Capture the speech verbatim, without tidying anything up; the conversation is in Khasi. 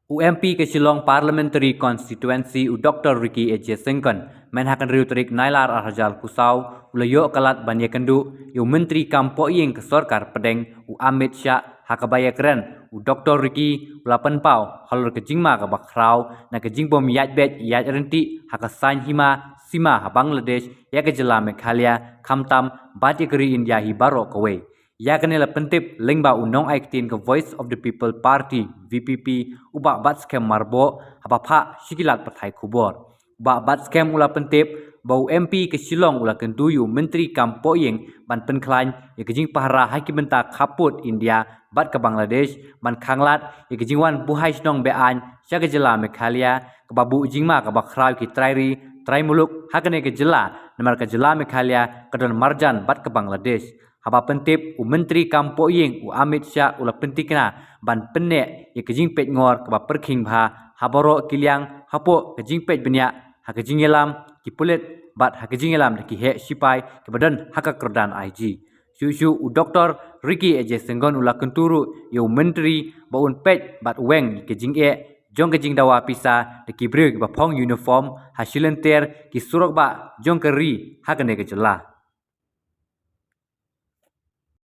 U MP ka Shillong Parliamentary Constituency u Doctor Ricky A J Syngkon, mynhynnin ka tarik Nailar arhajar arphew saw, u la ïoh ka lad ban ïakynduh ïa u Myntri kam pohiing ka sorkar pdeng u Amit Shah, ha kaba ïakren u Doctor Ricky u la pynpaw halor ka jingma kaba khraw na ka jingbym ïaid beit ïaid ryntih ha ka saiñ hima sima ha Bangladesh ïa ka jylla Meghalaya, khamtam bad ïa ka ri India hi baroh kawei. Ïa kane la pyntip lyngba u nongai ktien ka Voice of the People Party, V P P, u Bah Batskhem Myrboh, haba phah sha ki lad pathai khubor. U Bah Batskhem u la pyntip ba u MP ka Shillong u la kyntu ïa u Myntri kam pohiing ban pynkhlaiñ ïa ka jingpahara ha ki bynta khappud India bad ka Bangladesh, ban khanglad ïa ka jingwan buhai shnong be-aiñ sha ka jylla Meghalaya, kaba buh jingma kaba khraw ïa ki trai ri trai muluk ha kane ka jylla, namar ka jylla Meghalaya ka don marjan bad ka Bangladesh. Haba pyntip, u Myntri kam pohiing u Amit Shah u la pyntikna ban pynneh ïa ka jingpeitngor kaba pyrkhing bha ha baroh ki liang, hapoh ka jingpeit bniah, ha ka jingïalam ki pulit bad ha ka jingïalam da ki heh shipai kiba don ha ka kyrdan IG. Shuh shuh u Doctor Ricky A J Syngkon u la kyntu ruh ïa u Myntri ba un peit bad weng ïa ka jingeh jong ka jingdawa pisa da ki briew kiba phong uniform ha shilynter ki surok bah jong ka ri ha kane ka jylla.